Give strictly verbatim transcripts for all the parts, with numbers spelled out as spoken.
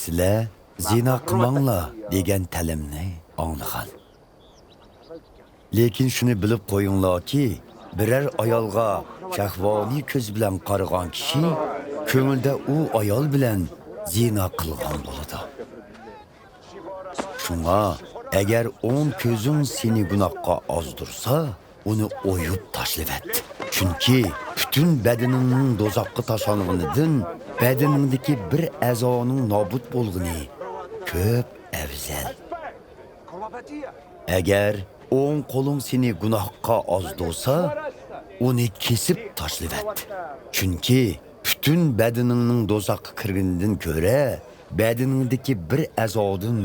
سىلەر «زىنا قىلماڭلار» دېگەن تەلىمنى ئاڭلىغان. لېكىن شۇنى بىلىپ قويۇڭلاركى، بىرەر ئايالغا شەھۋانىي كۆز بىلەن قارىغان كىشى كۆڭلىدە ئۇ ئايال بىلەن زىنا قىلغان بولىدۇ. شۇڭا، ئەگەر ئوڭ كۆزۈڭ سېنى گۇناھقا ئازدۇرسا، ئۇنى ئويۇپ تاشلىۋەت. چۈنكى پۈتۈن بەدىنىڭنىڭ دوزاخقا تاشلانغىنىدىن بەدىنىڭدىكى بىر ئەزانىڭ نابۇت بولغىنى كۆپ ئەۋزەل. ئەگەر ئوڭ قولۇڭ سېنى گۇناھقا ئازدۇرسا، ئۇنى كېسىپ تاشلىۋەت. چۈنكى پۈتۈن بەدىنىڭنىڭ دوزاخقا كىرگىنىدىن كۆرە، بەدىنىڭدىكى بىر ئەزادىن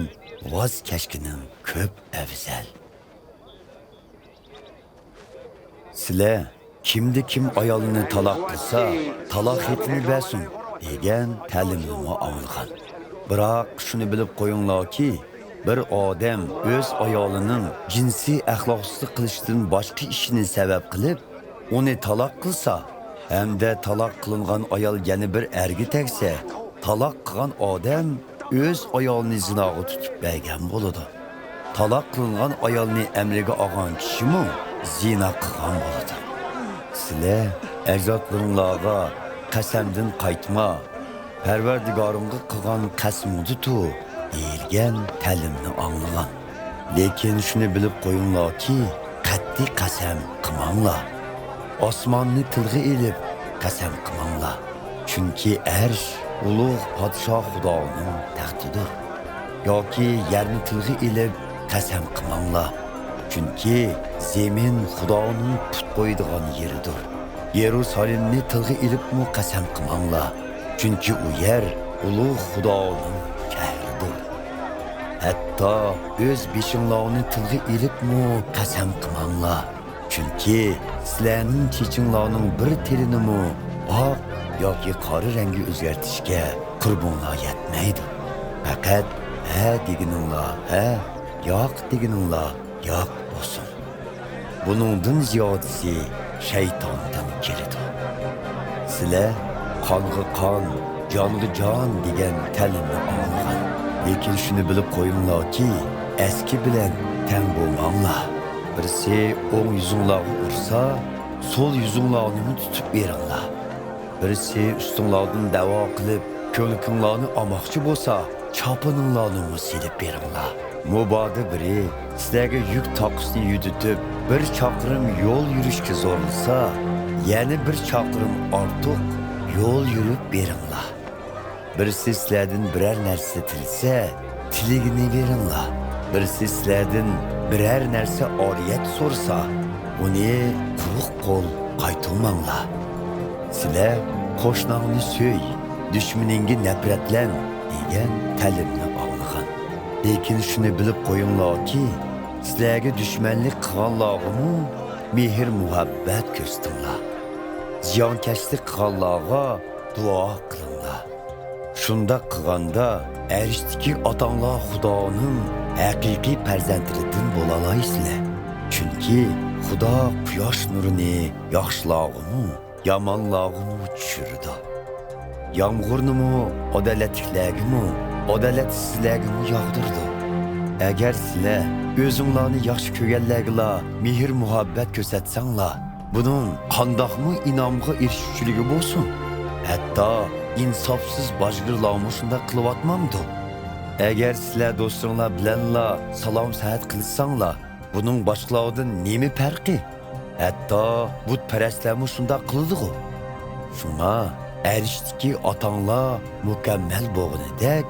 ۋاز كەچكىنىڭ كۆپ ئەۋزەل. سىلەر «كىمدە كىم ئايالىنى تالاق قىلسا، تالاق خېتىنى بەرسۇن» دېگەن تەلىمنىمۇ ئاڭلىغان. بىراق، شۇنى بىلىپ قويۇڭلاركى، بىر ئادەم ئۆز ئايالىنىڭ جىنسىي ئەخلاقسىزلىق قىلىشىدىن باشقا ئىشىنى سەۋەب قىلىپ، ئۇنى تالاق قىلسا ھەمدە تالاق قىلىنغان ئايال يەنە بىر ئەرگە تەگسە، تالاق قىلغان ئادەم ئۆز ئايالىنى زىناغا تۇتۇپ بەرگەن بولىدۇ. تالاق قىلىنغان ئايالنى ئەمرىگە ئالغان كىشىمۇ زىنا قىلغان بولىدۇ. سىلەر ئەجدادلىرىڭلارغا «قەسەمدىن قايتما، پەرۋەردىگارىڭغا قىلغان قەسىمىڭدە تۇر» دېيىلگەن تەلىمنى ئاڭلىغان. لېكىن شۇنى بىلىپ قويۇڭلاركى، قەتئىي قەسەم قىلماڭلار. ئاسماننى تىلغا ئېلىپ قەسەم قىلماڭلار. چۈنكى ئەرش ئۇلۇغ پادىشاھ خۇدانىڭ تەختىدۇر. ياكى يەرنى تىلغا ئېلىپ قەسەم قىلماڭلار. چۈنكى زېمىن خۇدانىڭ پۇت قويىدىغان يېرىدۇر. يېرۇسالېمنى تىلغا ئېلىپمۇ قەسەم قىلماڭلار. چۈنكى ئۇ يەر ئۇلۇغ خۇدانىڭ شەھىرىدۇر. ھەتتا ئۆز بېشىڭلارنى تىلغا ئېلىپمۇ قەسەم قىلماڭلار. چۈنكى سىلەرنىڭ چېچىڭلارنىڭ بىر تېلىنىمۇ ئاق ياكى قارا رەڭگە ئۆزگەرتىشكە قۇربۇڭلار يەتمەيدۇ. پەقەت «ھە» دېگىنىڭلار ھە، «ياق» دېگىنىڭلار ياق بولسۇن. بۇنىڭدىن زىيادىسى شەيتاندىن كېلىدۇ. سىلەر «قانغا قان، جانغا جان» دېگەن تەلىمنى ئاڭلىغان. لېكىن شۇنى بىلىپ قويۇڭلاركى، ئەسكى بىلەن تەڭ بولماڭلار. بىرسى ئوڭ يۈزۈڭلارغا ئۇرسا، سول يۈزۈڭلارنىمۇ تۇتۇپ بېرىڭلار. بىرسى ئۈستۈڭلاردىن دەۋا قىلىپ، كۆڭلىكىڭلارنى ئالماقچى بولسا، چاپىنىڭلارنىمۇ سېلىپ بېرىڭلار. مۇبادا بىرى سىلەرگە يۈك تاقىسىنى يۈدۈتۈپ، بىر چاقىرىم يول يۈرۈشكە زورلىسا، يەنە بىر چاقىرىم ئارتۇق يول يۈرۈپ بېرىڭلار. بىرسى سىلەردىن بىرەر نەرسە تىلىسە، تىلىگىنى بېرىڭلار. بىرسى سىلەردىن بىرەر نەرسە ئارىيەت سورىسا، ئۇنى قۇرۇق قول قايتۇرماڭلار. سىلەر «قوشناڭنى سۆي، دۈشمىنىڭگە نەپرەتلەن» دېگەن تەلىمنى ئاڭلىغان. لېكىن شۇنى بىلىپ قويۇڭلاركى، سىلەرگە دۈشمەنلىك قىلغانلارغىمۇ مېھىر-مۇھەببەت كۆرسىتىڭلار. زىيانكەشلىك قىلغانلارغا دۇئا قىلىڭلار. شۇنداق قىلغاندا، ئەرشتىكى ئاتاڭلار خۇدانىڭ ھەقىقىي پەرزەنتلىرىدىن بولالايسىلەر. چۈنكى خۇدا قۇياش نۇرىنى ياخشىلارغىمۇ، يامانلارغىمۇ چۈشۈرىدۇ. يامغۇرنىمۇ ئادالەتلىكلەرگىمۇ، ئادالەتسىزلەرگىمۇ ياغدۇرىدۇ. ئەگەر سىلەر ئۆزۈڭلارنى ياخشى كۆرگەنلەرگىلا مېھىر-مۇھەببەت كۆرسەتسەڭلار، بۇنىڭ قانداقمۇ ئىنئامغا ئېرىشكۈچىلىكى بولسۇن؟ ھەتتا ئىنساپسىز باجگىرلارمۇ شۇنداق قىلىۋاتمامدۇ؟ ئەگەر سىلەر دوستلىرىڭلار بىلەنلا سالام-سەھەت قىلىشساڭلار، بۇنىڭ باشقىلاردىن نېمە پەرقى؟ ھەتتا بۇتپەرەسلەرمۇ شۇنداق قىلىدىغۇ؟ شۇڭا ئەرشتىكى ئاتاڭلار مۇكەممەل بولغىنىدەك،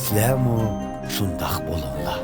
سىلەرمۇ شۇنداق بولۇڭلار.